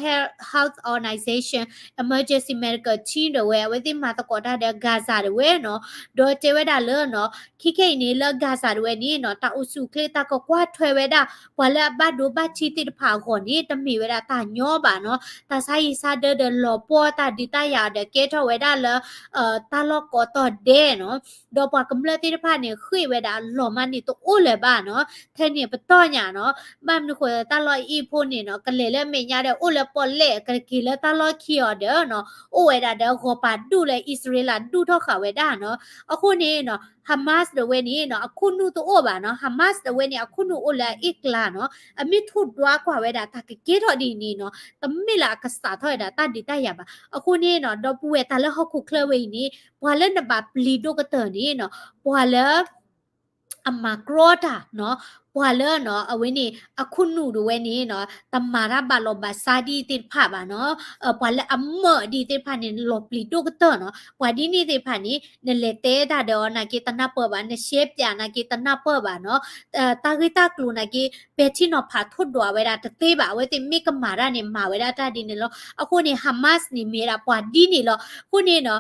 Health Organization Emergency Medical Team တဝဲ အဝဲသ့ၣ်မၤသကိးတၢ်ဒီး Gaza တဝဲနီၤ, ဒီးတဲဝဲဒၣ်လၢနီၤ ခဲခဲအံၤန့ၣ် လၢ Gaza တဝဲန့ၣ်နီၤ တၢ်အိၣ်ဆူၣ်အိၣ်ချ့ တၢ်ကကွၢ်ထွဲဝဲဒၣ် ပှၤလၢအဘၣ်ဒိဘၣ်ထံးသ့ၣ်တဖၣ်အဂီၢ်န့ၣ် တမ့ၢ်ဝဲဒၣ်တၢ်ညီဘၣ်နီၤ. တၢ်ဆါဟံၣ်ဆါဒၢဒီးလီၤပှီၢ်တၢ်ဒုးတၢ်ယၤဒီးကဲထီၣ်ဝဲဒၣ်လၢ တၢ်လီၢ်ကိးတီၤဒဲးနီၤ. ဒီးပှၤကမျၢၢ်သ့ၣ်တဖၣ်န့ၣ် ဃ့ၢ်ဝဲဒၣ်အလီၢ်မးန့ၣ်တအိၣ်လၢၤဘၣ်နီၤ. ထဲန့ၣ်ပတီၢ်ညါနီၤ ဘၣ်မနုၤဃိ တၢ်လီၢ်အံၤဖိန့ၣ်နီၤ ကလဲၤလၢအမဲာ်ညါဒီး အိၣ်လၢပီၣ်လဲၣ် ကက့ၤလၢတၢ်လီၢ်ခံအီၤဒီးနီၤ အိၣ်ဝဲဒၣ်ဒီးဂီၤပၤဒူၣ်လၢအံၣ်စရ့လးဒူၣ်ထီၣ်ဃာ်ဝဲဒၣ်နီၤ. အဃိန့ၣ်နီၤ Hamas တဝဲန့ၣ်နီၤ အခိၣ်နူာ်တအိၣ်ဘၣ်နီၤ. Hamas တဝဲန့ၣ် အခိၣ်နူာ်အိၣ်လၢအအ့ၣ်ကျါနီၤ. အမ့ၢ်ထိၣ်ဒွးကွၢ်ဝဲဒၣ်တၢ်ကကဲထီၣ်ဒ်အံၤန့ၣ်နီၤ တမ့ၢ်လၢအကစးထီၣ်ဝဲဒၣ်တၢ်ဒုးတၢ်ယၤဘၣ်. အဃိန့ၣ်နီၤ ဒီပုၢ်ဝဲၢ် တၢ်လၢဟီၣ်ခိၣ်ချၢဝဲအံၤန့ၣ် ပှၤလၢနဘၣ်ပျံၤဒိၣ်ကတၢၢ်န့ၣ်နီၤ ပှၤလၢ အမၤကြီတၢ်နီၤ, ပှၤလၢနီၤ အဝဲန့ၣ် အခိၣ်နူာ်တဝဲန့ၣ်နီၤ တမၤတၢ်ဘၣ်လီၢ်ဘၣ်စးဒ်သ့ၣ်တဖၣ်ဘၣ်နီၤ, ပှၤလၢအမၢာ်ဒ်သ့ၣ်တဖၣ်န့ၣ် လီၤပျံၤဒိၣ်ကတၢၢ်နီၤ. ပှၤဒ်န့ၣ်သ့ၣ်တဖၣ်န့ၣ် နလဲၤတဲတၢ်ဒီးအီၤနာ်က့တနၢ်ပၢၢ်ဘၣ်, နရှဲပၠးနာ်က့တနၢ်ပၢၢ်ဘၣ်နီၤ. တၢ်ဂ့ၢ်တၢ်ကျိၤနာ်က့ ပဲာ်ထံနီၤဖးထိၣ်ဒွးဝဲဒၣ်တသ့ဘၣ်. အဝဲသ့ၣ်မ့ၢ်ကမၤတၢ်န့ၣ် မၤဝဲဒၣ်တၢ်ဒ်န့ၣ်လီၤ. အဃိန့ၣ် Hamas န့ၣ်မ့ၢ်ဝဲဒၣ်ပှၤဒ်န့ၣ်လီၤ. အဃိန့ၣ်နီၤ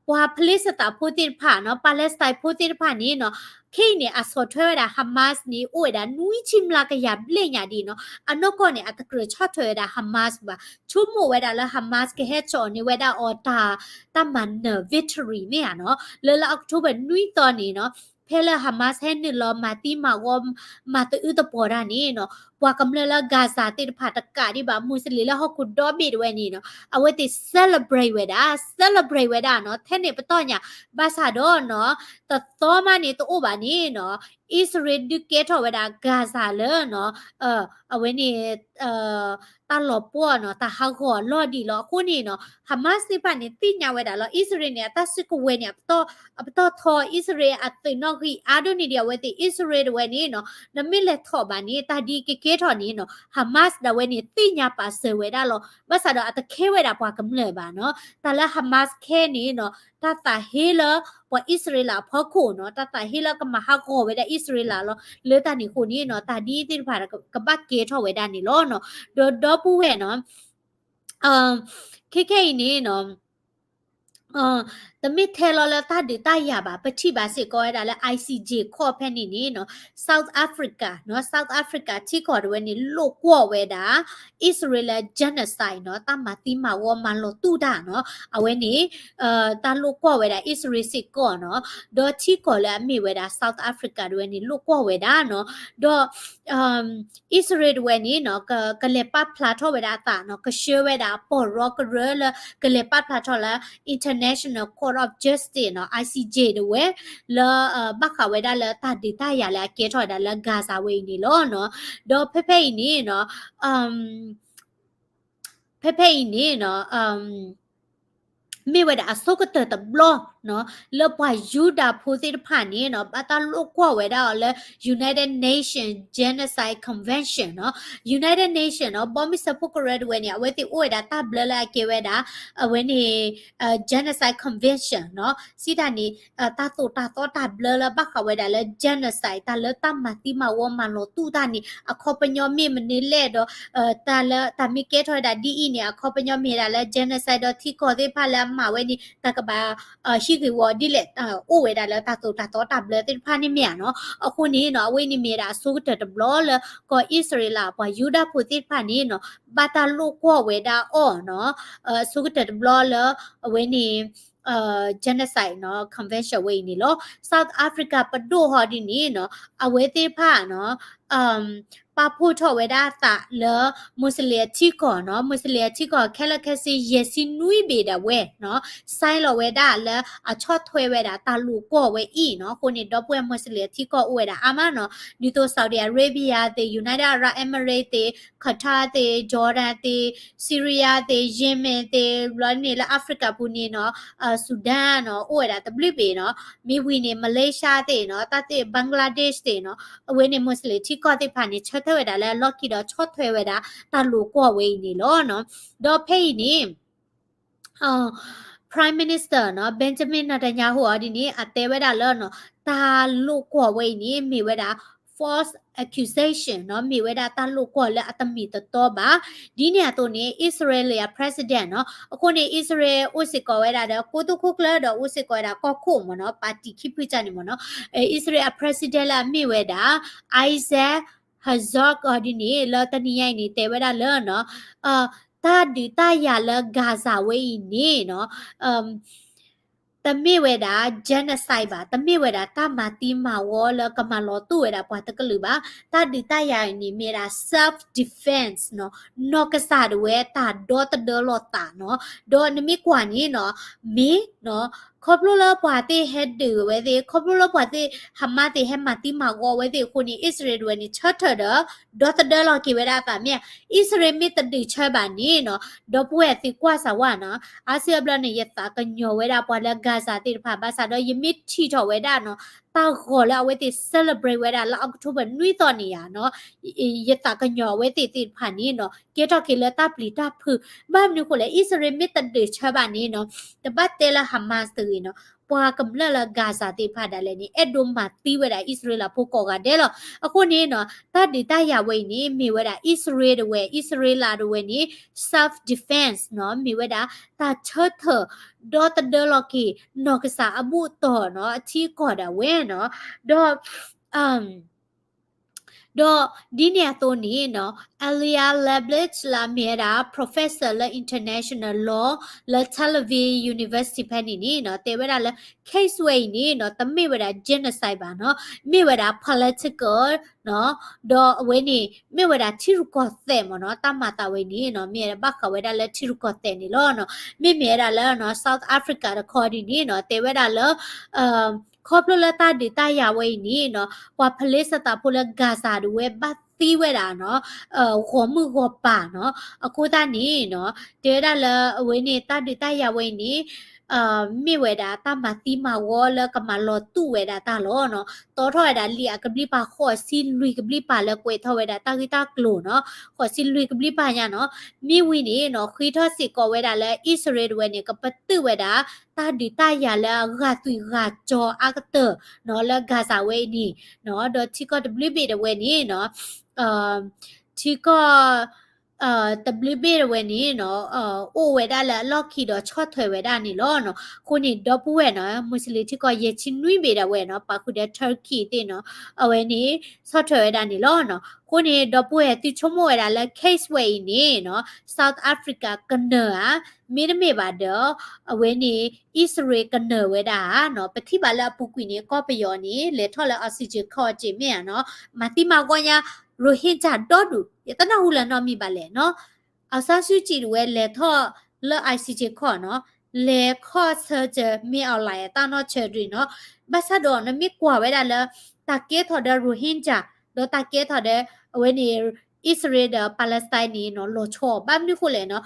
ပှၤဖလ့ၡသးဖိသ့ၣ်တဖၣ်နီၤ, Palestine ဖိသ့ၣ်တဖၣ်န့ၣ်နီၤ, ခဲအံၤန့ၣ် အဆီၣ်ထွဲဝဲဒၣ် Hamas န့ၣ် အိၣ်ဝဲဒၣ်နွံဆံမျးကယၤဘျဲၣ်ညါဒ်နီၤ, အနီၢ်ကီၢ်န့ၣ် အတကြၢးဆီၣ်ထွဲဝဲဒၣ် Hamas ဘၣ်. ဆိကမိၣ်ဝဲဒၣ်လၢ Hamas ကဟဲကၠီၣ်န့ၢ်ဝဲဒၣ်အီၤတၢ် တၢ်မၤနၢၤ victory မ့ၢ်ဧါနီၤ, လၢလၢ October နွံသီန့ၣ်နီၤ, ဖဲလၢ Hamas ဟဲနုာ်လီၤမၤသံမၤဝီ မၤသအုးသပှီၤတၢ်န့ၣ်နီၤ, ပှၤကမျၢၢ်လၢ Gaza သ့ၣ်တဖၣ်တကးဒံးဘၣ် မူစလ့ၣ်လၢဟီၣ်ခိၣ်ဒီဘ့ၣ်တဝဲန့ၣ်နီၤ, အဝဲသ့ၣ် celebrate ဝဲဒၣ်, celebrate ဝဲဒၣ်နီၤ, ထဲန့ၣ်ပတီၢ်ညါ, ဘၣ်ဆၣ်ဒီးနီၤ, တသီမးန့ၣ်တအိၣ်ဘၣ်န့ၣ်နီၤ, အံၣ်စရ့လးဒုးကဲထီၣ်ဝဲဒၣ် Gaza လၢနီၤ, အဝဲန့ၣ် တၢ်လီၤပှီၢ်နီၤ, တၢ်ဟးဂီၤအလီၢ်ဒံးလီၤ. အဃိန့ၣ်နီၤ, Hamas သ့ၣ်တဖၣ်န့ၣ် သ့ၣ်ညါဝဲဒၣ်လီၤ, အံၣ်စရ့လးန့ၣ် အတၢ်စုကဝဲၤန့ၣ် အပတီၢ်ထီ, အံၣ်စရ့လးအသုးနီၣ်ဂံၢ်အါဒိၣ်န့ၢ်ဒံးအဝဲသ့ၣ် အံၣ်စရ့လးတဝဲန့ၣ်နီၤ, နမ့ၢ်လဲၤထီၣ်ဘၣ်န့ၣ် တၢ်ဒ်ကကဲထီၣ်န့ၣ်နီၤ, Hamas ဒၣ်ဝဲန့ၣ် သ့ၣ်ညါပာ်စၢၤဝဲဒၣ်လီၤ. ဘၣ်ဆၣ်ဒီးအတခဲဝဲဒၣ်ပှၤကမျၢၢ်ဘၣ်နီၤ, တၢ်လၢ Hamas ခဲန့ၣ်နီၤ, တၢ်သးဟ့လၢ ပှၤအံၣ်စရ့လးအဖီခိၣ်နီၤ, တၢ်သးဟ့လၢကမၤဟးဂီၤဝဲဒၣ်အံၣ်စရ့လးလီၤ. လၢတၢ်န့ၣ်အဃိန့ၣ်နီၤ, တၢ်ဒ်သ့ၣ်တဖၣ်ကဘၣ်ကဲထီၣ်ဝဲဒၣ်န့ၣ်လီၤနီၤ. ဒီးဒီပုၢ်ဝဲၢ်နီၤ, ခဲခဲအံၤန့ၣ်နီၤ, တမ့ၢ်ထဲလီၤလၢတၢ်ဒုးတၢ်ယၤဘၣ်, ပထံၣ်ဘၣ်စ့ၢ်ကီးဝဲဒၣ်လၢ I C J court ဖဲန့ၣ်န့ၣ်နီၤ, South Africa နီၤ, South Africa ထံကီၢ်တဝဲန့ၣ် လိာ်ကွီၢ်ဝဲဒၣ် အံၣ်စရ့လး genocide နီၤ, တၢ်မၤသံမၤဝီမၤလီၤတူၢ်တၢ်နီၤ, အဝဲန့ၣ် တၢ်လိာ်ကွီၢ်ဝဲဒၣ်အံၣ်စရ့လးစ့ၢ်ကီးနီၤ, ဒီးထံကီၢ်လၢအမ့ၢ်ဝဲဒၣ် South Africa တဝဲန့ၣ် လိာ်ကွီၢ်ဝဲဒၣ်နီၤ, ဒီး အံၣ်စရ့လးတဝဲန့ၣ်နီၤ, က ကလဲၤပာ်ဖျါထီၣ်ဝဲဒၣ်အသးနီၤ, ကဆှၢဝဲဒၣ်ပီၢ်ရီကရၢလၢ ကလဲၤပာ်ဖျါထီၣ်လၢ International Court of Justice နီၤ, I C J တဝဲ လၢ ဘၣ်ဃးဝဲဒၣ်လၢတၢ်ဒုးတၢ်ယၤလၢအကဲထီၣ်ဝဲဒၣ်လၢ Gaza ဝဲအံၤန့ၣ်လီၤနီၤ. ဒီးဖဲဖဲအံၤန့ၣ်နီၤ, ဖဲဖဲအံၤန့ၣ်နီၤ, မ့ၢ်ဝဲဒၣ်အဆိကတၢၢ်တဘျီနီၤ, လၢပှၤယူဒၤဖိသ့ၣ်တဖၣ်န့ၣ်နီၤ, ဘၣ်တၢ်လိာ်ကွီၢ်ဝဲဒၣ်အီၤလၢ United Nations Genocide Convention နီၤ, United Nations နီၤ, ဘီမုၢ်စၢဖှိၣ်ကရၢတဝဲန့ၣ် အဝဲသ့ၣ်အိၣ်ဝဲဒၣ်တၢ်ဘျၢလၢအကဲဝဲဒၣ် အဝဲန့ၣ် Genocide Convention နီၤ, စံးတၢ်န့ၣ် တၢ်သိၣ်တၢ်သီတၢ်ဘျၢလၢဘၣ်ဃးဝဲဒၣ်လၢ genocide တၢ်လၢတၢ်မၤသံမၤဝီမၤလီၤတူၢ်တၢ်န့ၣ် အခီပညီမ့ၢ်မနုၤလဲၣ်ဒီး တၢ်လၢတၢ်မ့ၢ်ကဲထီၣ်ဝဲဒၣ်ဒ်အံၤန့ၣ် အခီပညီမ့ၢ်ဝဲဒၣ်လၢ genocide ဒီးထံကီၢ်သ့ၣ်တဖၣ်လၢအမၤဝဲန့ၣ် တၢ်ကဘၣ် ဟံးဂ့ၢ်ဝီဒ်လဲၣ် အိၣ်ဝဲဒၣ်လၢတၢ်သိၣ်တၢ်သီတၢ်ဘျၢသ့ၣ်တဖၣ်န့ၣ်မ့ၢ်ဧါနီၤ. အဃိန့ၣ်နီၤ အဝဲန့ၣ်မ့ၢ်ဝဲဒၣ်အဆိကတၢၢ်တဘျီလၢ ကီၢ်အံၣ်စရ့လးပှၤယူဒၤဖိသ့ၣ်တဖၣ်န့ၣ်နီၤ ဘၣ်တၢ်လိာ်ကွီၢ်ဝဲဒၣ်အီၤနီၤ အဆိကတၢၢ်တဘျီလၢ အဝဲန့ၣ် genocide နီၤ convention ဝဲအံၤန့ၣ်လီၤ. South Africa ပဒိၣ်ဟီဒ်န့ၣ်နီၤ အဝဲသ့ၣ်တဖၣ်နီၤ ပာ်ဖှိၣ်ထီၣ်ဝဲဒၣ်အသးလၢ Muslim အထံကီၢ်နီၤ, Muslim အထံကီၢ် ခဲလၢာ်ခဲဆ့ ယဲၢ်ဆံနွံဘ့ၣ်ဒၣ်ဝဲနီၤ, ဆဲးလီၤဝဲဒၣ်လၢအဆီၣ်ထွဲဝဲဒၣ်တၢ်လိာ်ကွီၢ်ဝဲအံၤနီၤ. အဃိန့ၣ် ဒီပုၢ်ဝဲၢ် Muslim အထံကီၢ်အိၣ်ဝဲဒၣ်အါမးနီၤ, ဒ်သိး Saudi Arabia သ့ၣ်, United Arab Emirates သ့ၣ်, Qatar သ့ၣ်, Jordan သ့ၣ်, Syria သ့ၣ်, Yemen သ့ၣ်, ဘျီန့ၣ်လၢ Africa ပူၤန့ၣ်နီၤ Sudan နီၤ, အိၣ်ဝဲဒၣ်တဘျုးဘ့ၣ်နီၤ, မ့ၢ်ဝံၤန့ၣ် Malaysia သ့ၣ်နီၤ, တၢ်သ့ၣ် Bangladesh သ့ၣ်နီၤ, အဝဲန့ၣ် Muslim ထံကီၢ်သ့ၣ်တဖၣ်န့ၣ် ဆၢထၢၣ်ဝဲဒၣ်လၢအလီၢ်ခံဒီးဆီၣ်ထွဲဝဲဒၣ် တၢ်လိာ်ကွီၢ်ဝဲအံၤန့ၣ်လီၤနီၤ. ဒီးဖဲအံၤန့ၣ် Prime Minister နီၤ Benjamin Netanyahu အီၤဒ်န့ၣ် အတဲဝဲဒၣ်လၢနီၤ တၢ်လိာ်ကွီၢ်ဝဲအံၤန့ၣ် မ့ၢ်ဝဲဒၣ် false accusation နီၤ, မ့ၢ်ဝဲဒၣ်တၢ်လိာ်ကွီၢ်လၢအတမ့ၢ်တတီဘၣ်. ဒ်န့ၣ်အသိးန့ၣ် Israel အ president နီၤ, အဃိန့ၣ် Israel အိၣ်စ့ၢ်ကီးဝဲဒၣ်ဒီး ကိတိာ်ခိၣ်ကျၢၢ်ဒီးအိၣ်စ့ၢ်ကီးဝဲဒၣ်ကီၢ်ခိၣ်မ့ၢ်နီၤ, ပၣ်တံၣ်ခံဖုစၢ်န့ၣ်မ့ၢ်နီၤ, Israel အ president လၢအမ့ၢ်ဝဲဒၣ် Isaac Herzog အီၤဒ်န့ၣ် လၢတနံၤညါအံၤန့ၣ် တဲဝဲဒၣ်လၢနီၤ တၢ်ဒုးတၢ်ယၤလၢ Gaza ဝဲအံၤန့ၣ်နီၤ တမ့ၢ်ဝဲဒၣ် genocide ဘၣ်, တမ့ၢ်ဝဲဒၣ်တၢ်မၤသံမၤဝီလၢကမၤလီၤတူာ်ဝဲဒၣ်ပှၤတကလုာ်ဘၣ်. တၢ်ဒုးတၢ်ယၤအံၤန့ၣ် မ့ၢ်ဝဲဒၣ် self defense နီၤ, နီၢ်ကစၢ်ဒၣ်ဝဲတၢ်ဒီသဒၢလီၤသးနီၤ. ဒီးနမ့ၢ်ကွၢ်န့ၣ်နီၤ, မ့ၢ်နီၤ ခီဖျိလၢပှၤသ့ၣ်ဟဲဒုးဝဲသ့ၣ်, ခီဖျိလၢပှၤသ့ၣ် Hamas သ့ၣ်ဟဲမၤသံမၤဝီဝဲသ့ၣ်အဃိန့ၣ် Israel ဒၣ်ဝဲန့ၣ် ဆၢထၢၣ်ဒီး ဒီသဒၢလီၤက့ၤဝဲဒၣ်အသးမ့ၢ်ဧါ. Israel မ့ၢ်တဒုးဆၢဘၣ်န့ၣ်နီၤ, ဒီပုၢ်ဝဲၢ်သုကွၢ်စၢ်ဝဲနီၤ, အါစုအါဘျီန့ၣ် ယသးကညီၤဝဲဒၣ်ပှၤလၢ Gaza သ့ၣ်တဖၣ် ဘၣ်ဆၣ်ဒီး ယမ့ၢ်ထံၣ်ထီၣ်ဝဲဒၣ်နီၤ တၢ်ဂီၤလၢအဝဲသ့ၣ် celebrate ဝဲဒၣ်လၢ October နွံသီန့ၣ်ယါနီၤ, ယသးကညီၤအဝဲသ့ၣ်သ့ၣ်တဖၣ်န့ၣ်နီၤ ကဲထီၣ်က့ၤလၢတၢ်ပျံၤတၢ်ဖုး. ဘၣ်မနုၤအဃိလဲၣ်, Israel မ့ၢ်တဒုးဆၢဘၣ်န့ၣ်နီၤ, တဘၣ်တဲလၢ Hamas တဂ့ၤနီၤ, ပှၤကမျၢၢ်လၢ Gaza သ့ၣ်တဖၣ်ဒၣ်လဲာ်န့ၣ် အဲၣ်ဒိးမၤသံဝဲဒၣ်အံၣ်စရ့လးဖိကိးဂၤဒဲးလီၤ. အဃိန့ၣ်နီၤ တၢ်ဒုးတၢ်ယၤဝဲအံၤန့ၣ် မ့ၢ်ဝဲဒၣ်အံၣ်စရ့လးဒၣ်ဝဲ, အံၣ်စရ့လးဒၣ်ဝဲန့ၣ် self defense နီၤ, မ့ၢ်ဝဲဒၣ်တၢ်ဆၢထၢၣ် ဒီသဒၢလီၤက့ၤ နီၢ်ကစၢ်အဘူၣ်အတီၢ်နီၤ အထံအကီၢ်ဒၣ်ဝဲနီၤ. ဒီး ဒီးဒ်န့ၣ်အသိးန့ၣ်နီၤ Elia Leblich လၢအမ့ၢ်ဝဲဒၣ် professor လၢ international law လၢ Tel Aviv University ဖဲန့ၣ်န့ၣ်နီၤ တဲဝဲဒၣ်လၢ case ဝဲအံၤန့ၣ်နီၤ တမ့ၢ်ဝဲဒၣ် genocide ဘၣ်နီၤ, မ့ၢ်ဝဲဒၣ် political နီၤ, ဒီးအဝဲန့ၣ် မ့ၢ်ဝဲဒၣ်ထံရူၢ်ကီၢ်သဲးမ့ၢ်နီၤ, တၢ်မၤသးဝဲအံၤန့ၣ်နီၤ မ့ၢ်ဝဲဒၣ်ဘၣ်ဃးဝဲဒၣ်လၢထံရူၢ်ကီၢ်သဲးန့ၣ်လီၤနီၤ. မ့မ့ၢ်ဝဲဒၣ်လၢနီၤ South Africa တခီဒ်န့ၣ်နီၤ တဲဝဲဒၣ်လၢ ခီဖျိလၢတၢ်ဒုးတၢ်ယၤဝဲအံၤန့ၣ်နီၤ ပှၤဖလ့စတးဖိလၢ Gaza ဒၣ်ဝဲဘၣ်သံဝဲဒၣ်နီၤ ဂီၤမုၢ်ဂီၤပၤနီၤ, အဃိသတးန့ၣ်နီၤ တဲဝဲဒၣ်လၢအဝဲန့ၣ် တၢ်ဒုးတၢ်ယၤဝဲအံၤန့ၣ် မ့ၢ်ဝဲဒၣ်တၢ်မၤသံမၤဝီလၢကမၤလီၤတူာ်ဝဲဒၣ်တၢ်လီၤနီၤ. တီထီၣ်ဝဲဒၣ်လံာ်အကဘျံးပၤ ဃိးဆံလွံၢ်ကဘျံးပၤလၢကွဲးထီၣ်ဝဲဒၣ်တၢ်ဂ့ၢ်တၢ်ကျိၤနီၤ, ဃိးဆံလွံၢ်ကဘျံးပၤညါနီၤ. မ့ၢ်ဝံၤန့ၣ်နီၤ ဃ့ထီၣ်စ့ၢ်ကီးဝဲဒၣ်လၢ အံၣ်စရ့လးဒၣ်ဝဲန့ၣ် ကပတုာ်ဝဲဒၣ် တၢ်ဒုးတၢ်ယၤလၢအဂၤသွံၣ်ဂၤစီၤအါကတၢၢ်နီၤ လၢ Gaza ဝဲအံၤန့ၣ်နီၤ, ဒီးထံကီၢ်တဘျုးဘ့ၣ်ဒၣ်ဝဲန့ၣ်နီၤ ထံကီၢ် တဘျုးဘ့ၣ်ဒၣ်ဝဲန့ၣ်နီၤ အိၣ်ဝဲဒၣ်လၢအလီၢ်ခံဒီးဆီၣ်ထွဲဝဲဒၣ်န့ၣ်လီၤနီၤ. အဃိန့ၣ် ဒီပုၢ်ဝဲၢ်နီၤ Muslim ထံကီၢ်ယဲၢ်ဆံနွံဘ့ၣ်ဒၣ်ဝဲနီၤ ပာ်ဃုာ်ဒီး Turkey သ့ၣ်နီၤ အဝဲန့ၣ် ဆီၣ်ထွဲဝဲဒၣ်န့ၣ်လီၤနီၤ. အဃိန့ၣ် ဒီပုၢ်ဝဲၢ်သုဆိကမိၣ်ဝဲဒၣ်လၢ case ဝဲအံၤန့ၣ်နီၤ South Africa ကနၢၤဧါ မ့တမ့ၢ်ဘၣ်ဒီး အဝဲန့ၣ် အံၣ်စရ့လးကနၢၤဝဲဒၣ်ဧါနီၤ. ပထံၣ်ဘၣ်လၢအပူၤကွံာ်န့ၣ် ကီၢ်ပယီၤန့ၣ် လဲၤထီၣ်လၢ oxygen ခီၣ်စ့ၢ်မ့ၢ်ဧါနီၤ, မၤသံမၤဂီၢ်ညါ Rohingya ဒီဒူၣ် ယတနၢ်ဟူလၢၤနီတမံၤဘၣ်လဲၣ်နီၤ. အောင်ဆန်းစုကြည် ဒၣ်ဝဲလဲၤထီၣ်လၢ oxygen ခီၣ်နီၤ, လဲၤခီၣ်ဆၢစၢၤ မင်းအောင်လှိုင် အတၢ်နီၢ်ဆၢဒံးနီၤ. ဘၣ်ဆၣ်ဒီးနမ့ၢ်ကွၢ်ဝဲဒၣ်လၢ တၢ်ကဲထီၣ်ဒီး Rohingya ဒီးတၢ်ကဲထီၣ်ဒီး အဝဲန့ၣ် အံၣ်စရ့လးဒီး Palestine န့ၣ်နီၤ လီၤဆီ ဘၣ်မနုၤဃိလဲၣ်နီၤ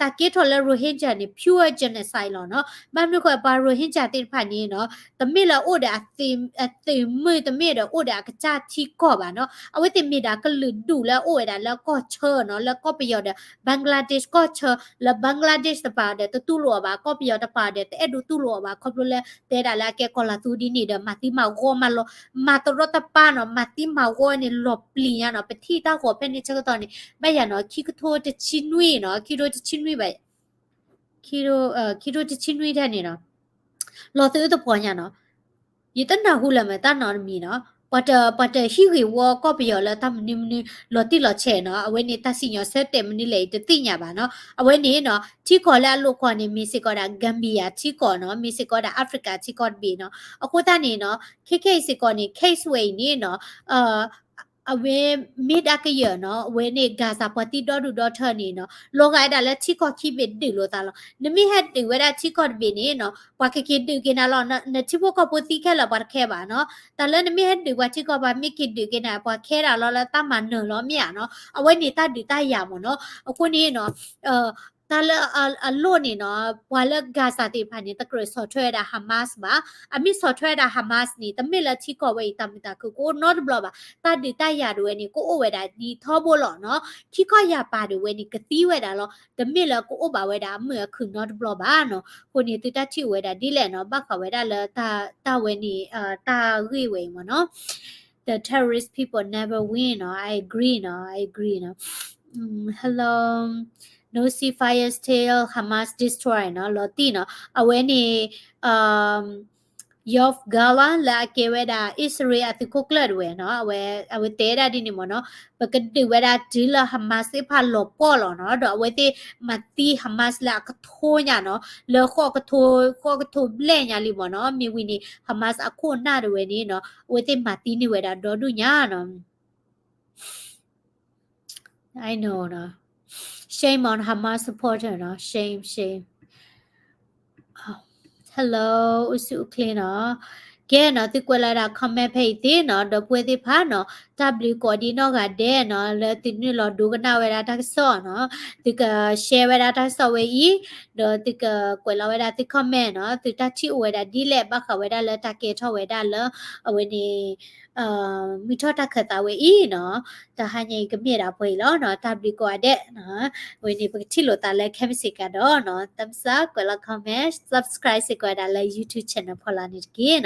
တၢ်ကဲထီၣ်လၢ Rohingya န့ၣ် pure genocide လီၤနီၤ. ဘၣ်မနုၤဃိ ပှၤ Rohingya သ့ၣ်တဖၣ်န့ၣ်နီၤ တမ့ၢ်လၢအိၣ်ဒီးအသုးမုၢ် တမ့ၢ်ဒီးအိၣ်ဒီးအကစၢ်ထံကီၢ်ဘၣ်နီၤ. အဝဲသ့ၣ်မ့ၢ်ဒၣ်ကလုာ်ဒူၣ်လၢအအိၣ်ဝဲဒၣ်လၢကီၢ်ဆၢနီၤ လၢကီၢ်ပယီၤဒီး Bangladesh ကီၢ်ဆၢ လၢ Bangladesh တပၤဒီး တတူၢ်လိာ်အီၤဘၣ်, ကီၢ်ပယီၤတပၤဒီး တအဲၣ်ဒိးတူၢ်လိာ်အီၤဘၣ်, ခီဖျိလၢတဲဒၣ်လၢအကဲကီၤလၤသူဒ်န့ၣ်ဒီး မၤသံမၤဂီၢ်မၤလီၤ မၤတရီတပါနီၤ, မၤသံမၤဂီၢ်န့ၣ်လီၤပျံၤညါနီၤ. ပထံၣ်တၢ်ဂီၤဖဲန့ၣ်ဆၢကတီၢ်န့ၣ် ဘၣ်ယၤနီၤ ခံကထိတဆံနွံနီၤ, ခံကထိတဆံနွံဘၣ် ခံကထိတဆံနွံထဲန့ၣ်နီၤ, လီၤသုတပှီၤညါနီၤ, ယတနၢ်ဟူလၢၤမးတၢ်နီတမံၤနီၤ, ပှၤတ ပှၤတဟံးဂ့ၢ်ဝီကီၢ်ပယီၤလၢတၢ်မနုၤမနုၤ လီၤတံၢ်လီၤဆဲးနီၤ, အဝဲန့ၣ်တၢ်စံၣ်ညီၣ်ဆၢတဲာ်မနုၤလဲၣ်အံၤတသ့ၣ်ညါဘၣ်နီၤ. အဝဲန့ၣ်နီၤ ထံကီၢ်လၢအလိာ်ကွီၢ်န့ၣ် မ့ၢ်စ့ၢ်ကီးဒၣ် Gambia ထံကီၢ်နီၤ, မ့ၢ်စ့ၢ်ကီးဒၣ် Africa ထံကီၢ်တဘ့ၣ်နီၤ. အဃိသတးန့ၣ်နီၤ ခဲခဲအံၤစ့ၢ်ကီးန့ၣ် case ဝဲအံၤန့ၣ်နီၤ အဝဲမ့ၢ်ဒၣ်ကယၢၤနီၤ, အဝဲန့ၣ် Gaza ပှၤသံဒီဒူၣ်ဒီထၢန့ၣ်နီၤ, လီၤဂာ်ဝဲဒၣ်လၢထံကီၢ်ခံဘ့ၣ်ဒုးလိာ်သးလီၤ. နမ့ၢ်ဟဲဒုးဝဲဒၣ်ထံကီၢ်တဘ့ၣ်န့ၣ်နီၤ, ပှၤကက့ၤဒုးက့ၤနၤလီၤ. နထံဖိကီၢ်ဖိသံခဲလၢာ် ပှၤတခဲဘၣ်နီၤ. တၢ်လၢနမ့ၢ်ဟဲဒုးပှၤထံကီၢ် ပှၤမ့ၢ်က့ၤဒုးက့ၤနၤ ပှၤခဲဒၣ်လီၤလၢတၢ်မၤနၢၤလီၤ မ့ၢ်ဧါနီၤ. အဝဲန့ၣ်တၢ်ဒုးတၢ်ယၤမ့ၢ်နီၤ. အဃိန့ၣ်နီၤ တၢ်လၢအလိၣ်န့ၣ်နီၤ, ပှၤလၢ Gaza သ့ၣ်တဖၣ်န့ၣ် တကြၢးဆီၣ်ထွဲဝဲဒၣ် Hamas ဘၣ်. အမ့ၢ်ဆီၣ်ထွဲဝဲဒၣ် Hamas န့ၣ် တမ့ၢ်လၢထံကီၢ်ဝဲအံၤ တၢ်မုာ်တၢ်ခုၣ်ကအိၣ်နီတဘျီဘၣ်. တၢ်ဒုးတၢ်ယၤဒၣ်ဝဲန့ၣ် ကအိၣ်ဝဲဒၣ်ဒ်ထီဘိလီၤနီၤ. ခံခီယၤပၤဒၣ်ဝဲန့ၣ် ကသံဝဲဒၣ်လီၤ. တမ့ၢ်လၢကအိၣ်ဘၣ်ဝဲဒၣ်အမုာ်အခုၣ်နီတဘျီဘၣ်နီၤ. အဃိန့ၣ် သုတၢ်ထံၣ်အိၣ်ဝဲဒၣ်ဒ်လဲၣ်နီၤ, ဘၣ်ဃးဝဲဒၣ်လၢတၢ်ဝဲန့ၣ် တၢ်ဂ့ၢ်ဝဲအံၤမ့ၢ်နီၤ. The terrorist people never win နီၤ. I agree နီၤ, I agree နီၤ. Hello, no ceasefire till Hamas destroy နီၤ, လီၤတံၢ်နီၤ. အဝဲန့ၣ် Yoav Gallant လၢအကဲဝဲဒၣ် အံၣ်စရ့လးအသုးခိၣ်ကျၢၢ်တဝဲနီၤ, အဝဲတဲဒၣ်ဒ်န့ၣ်မ့ၢ်နီၤ, ပကဒုးဝဲဒၣ်တုၤလၢ Hamas သ့ၣ်တဖၣ်လီၤပှီၢ်လီၤနီၤ, ဒီးအဝဲသ့ၣ်မၤသံ Hamas လၢအကထိညါနီၤ, လၢဃိးကထိ, ဃိးကထိဘျဲၣ်ညါလံမ့ၢ်နီၤ. မ့ၢ်ဝံၤန့ၣ် Hamas အခိၣ်အနၢ်တဝဲန့ၣ်နီၤ, အဝဲသ့ၣ်မၤသံန့ၢ်ဝဲဒၣ်ဒီဒူၣ်ညါနီၤ. I know နီၤ. Shame on Hamas supporter နီၤ, shame, shame. Hello, အိၣ်ဆူၣ်အိၣ်ချ့နီၤ. ကဲနီၤ, သုကွဲးလီၤဝဲဒၣ် comment ဖဲအံၤသ့နီၤ, ဒီပုၢ်ဝဲၢ်သ့ၣ်တဖၣ်နီၤ, တၢ်ဘျုးကိးဒံနီၢ်ဂၤဒဲးနီၤ, လၢသုနုာ်လီၤဒိကနၣ်ဝဲဒၣ်တၢ်ကစီၣ်နီၤ, သုက share ဝဲဒၣ်တၢ်ကစီၣ်ဝဲအံၤ, ဒီးသုကကွဲးလီၤဝဲဒၣ်သု comment နီၤ, သုတၢ်ထံၣ်အိၣ်ဝဲဒၣ်ဒ်လဲၣ် ဘၣ်ဃးဝဲဒၣ်လၢတၢ်ကဲထီၣ်ဝဲဒၣ်လၢ အဝဲန့ၣ် မုၢ်ထီၣ်တၢ်ခၢၣ်သးဝဲအံၤနီၤ, တဟါညါအံၤကမ့ၢ်ဒၣ်ပှဲၤအံၤလီၤနီၤ, တၢ်ဘျုးကိးဂၤဒဲးနီၤ, အဝဲန့ၣ် ပကထံၣ်လိာ်သးလၢခဲမုၢ်ဆ့ၣ်ကၤဒီးနီၤ, thumbs up ကွဲးလီၤ comment, subscribe စ့ၢ်ကီးဝဲဒၣ်လၢ YouTube channel ဖီလာ်န့ၣ်တက့ၢ်နီၤ.